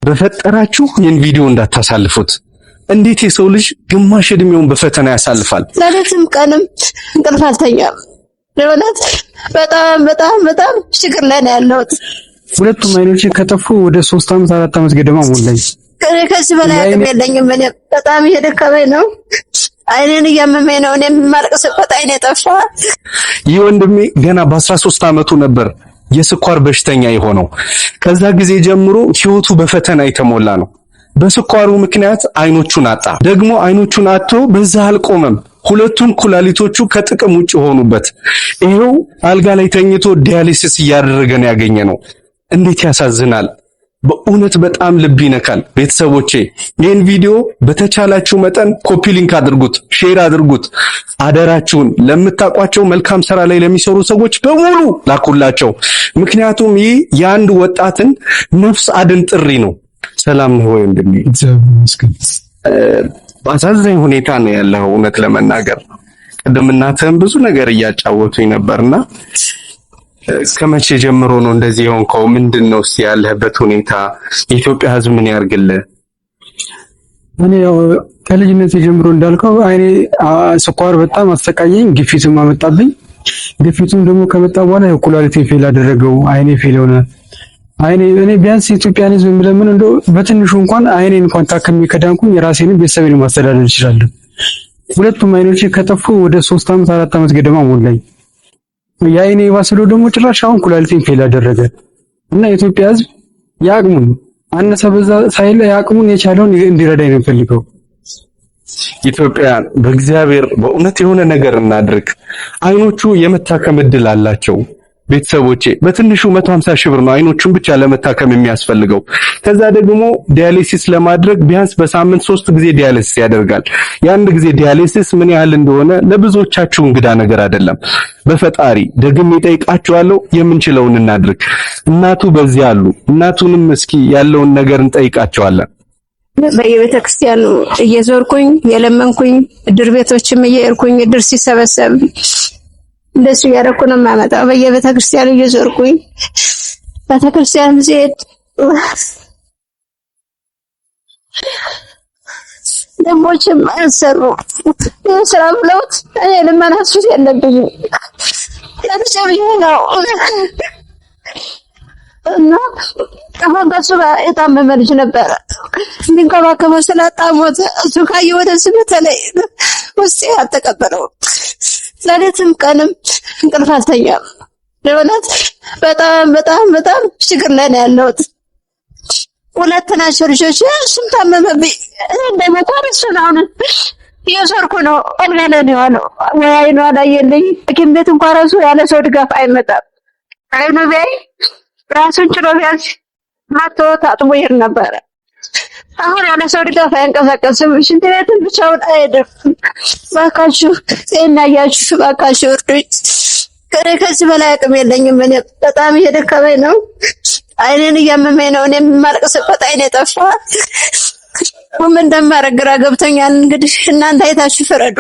በፈጠራችሁ ይህን ቪዲዮ እንዳታሳልፉት። እንዴት የሰው ልጅ ግማሽ እድሜውን በፈተና ያሳልፋል? ሌሊትም ቀንም እንቅልፍ አልተኛም። ለእውነት በጣም በጣም በጣም ችግር ላይ ነው ያለሁት። ሁለቱም አይኖቼ ከጠፉ ወደ 3 ዓመት 4 ዓመት ገደማ ሞላኝ። እኔ ከዚህ በላይ አቅም የለኝም። እኔ በጣም እየደከመኝ ነው። አይኔን እያመመኝ ነው። እኔ የማለቅስበት አይኔ ጠፋ። ይህ ወንድሜ ገና በ13 ዓመቱ ነበር የስኳር በሽተኛ የሆነው። ከዛ ጊዜ ጀምሮ ህይወቱ በፈተና የተሞላ ነው። በስኳሩ ምክንያት አይኖቹን አጣ። ደግሞ አይኖቹን አጥቶ በዛ አልቆመም። ሁለቱም ኩላሊቶቹ ከጥቅም ውጭ ሆኑበት። ይሄው አልጋ ላይ ተኝቶ dialysis እያደረገ ነው ያገኘነው። እንዴት ያሳዝናል! በእውነት በጣም ልብ ይነካል። ቤተሰቦቼ ይህን ቪዲዮ በተቻላችሁ መጠን copy link አድርጉት፣ share አድርጉት። አደራችሁን ለምታውቋቸው መልካም ስራ ላይ ለሚሰሩ ሰዎች በሙሉ ላኩላቸው። ምክንያቱም ይህ የአንድ ወጣትን ነፍስ አድን ጥሪ ነው። ሰላም ነው ወይ ወንድሜ? በአሳዛኝ ሁኔታ ነው ያለው። እውነት ለመናገር ቅድም እናትህም ብዙ ነገር እያጫወቱኝ ነበርና ከመቼ ጀምሮ ነው እንደዚህ የሆንከው? ምንድን ነው እስኪ ያለህበት ሁኔታ? የኢትዮጵያ ሕዝብ ምን ያርግልህ? እኔ ያው ከልጅነት ጀምሮ እንዳልከው አይኔ ስኳር በጣም አሰቃየኝ፣ ግፊትም አመጣብኝ። ግፊቱም ደግሞ ከመጣ በኋላ ያው ኩላሊቴ fail አደረገው፣ አይኔ fail ሆነ። አይኔ እኔ ቢያንስ የኢትዮጵያን ሕዝብ የምለምን እንደው በትንሹ እንኳን አይኔን እንኳን ታክሜ ከዳንኩኝ የራሴንም ቤተሰቤን ማስተዳደር እችላለሁ። ሁለቱም አይኖቼ ከጠፉ ወደ 3 ዓመት 4 ዓመት ገደማ ሞላኝ። የአይኔ ባስሎ ደግሞ ጭራሽ አሁን ኩላሊቴን fail አደረገ እና የኢትዮጵያ ሕዝብ የአቅሙን አነሰ በዛ ሳይል የአቅሙን የቻለውን እንዲረዳኝ ነው የምፈልገው። ኢትዮጵያ በእግዚአብሔር በእውነት የሆነ ነገር እናድርግ። አይኖቹ የመታከም እድል አላቸው። ቤተሰቦቼ በትንሹ 150 ሺህ ብር ነው አይኖቹን ብቻ ለመታከም የሚያስፈልገው። ከዛ ደግሞ dialysis ለማድረግ ቢያንስ በሳምንት 3 ጊዜ dialysis ያደርጋል። የአንድ ጊዜ dialysis ምን ያህል እንደሆነ ለብዙዎቻችሁ እንግዳ ነገር አይደለም። በፈጣሪ ደግሜ እጠይቃችኋለሁ፣ የምንችለውን እናድርግ። እናቱ በዚህ አሉ። እናቱንም እስኪ ያለውን ነገር እንጠይቃቸዋለን። በየቤተ ክርስቲያኑ እየዞርኩኝ የለመንኩኝ፣ እድር ቤቶችም እየሄድኩኝ እድር ሲሰበሰብ እንደሱ እያደረኩ ነው የማመጣው። በየቤተ ክርስቲያኑ እየዞርኩኝ ቤተ ክርስቲያን ሲሄድ ደንቦችም አያሰሩ ይህ ስራ ብለውት እኔ ልመና ሱስ የለብኝም ለልጄ ብዬ ነው እና አሁን ከሱ ጋር የታመመ ልጅ ነበረ የሚንከባከበው ስላጣ ሞተ። እሱ ካየ ወደዚህ በተለይ ውስጤ አልተቀበለውም። ሌሊትም ቀንም እንቅልፍ አልተኛም። ለእውነት በጣም በጣም በጣም ችግር ላይ ነው ያለሁት። ሁለት ናቸው ልጆች። እሱም ታመመብኝ። እኔ እንደሞቷል። እሱን አሁን እየዞርኩ ነው። አልጋ ላይ ነው የዋለው። ወይ አይኑ አላየልኝ። ሐኪም ቤት እንኳን ራሱ ያለ ሰው ድጋፍ አይመጣም። አይኑ ቢያይ ራሱን ችሎ ቢያንስ መቶ ታጥቦ ይሄድ ነበረ። አሁን ያለ ሰው ድጋፍ አያንቀሳቀስም። ሽንት ቤትን ብቻውን አይሄድም። እባካችሁ ይሄን ያያችሁ እባካችሁ እርዱኝ። እኔ ከዚህ በላይ አቅም የለኝም። እኔ በጣም እየደከመኝ ነው። አይኔን እያመመኝ ነው። እኔ የማለቅስበት አይኔ ጠፋ። ምን እንደማደርግ ግራ ገብቶኛል። እንግዲህ እናንተ አይታችሁ ፍረዱ።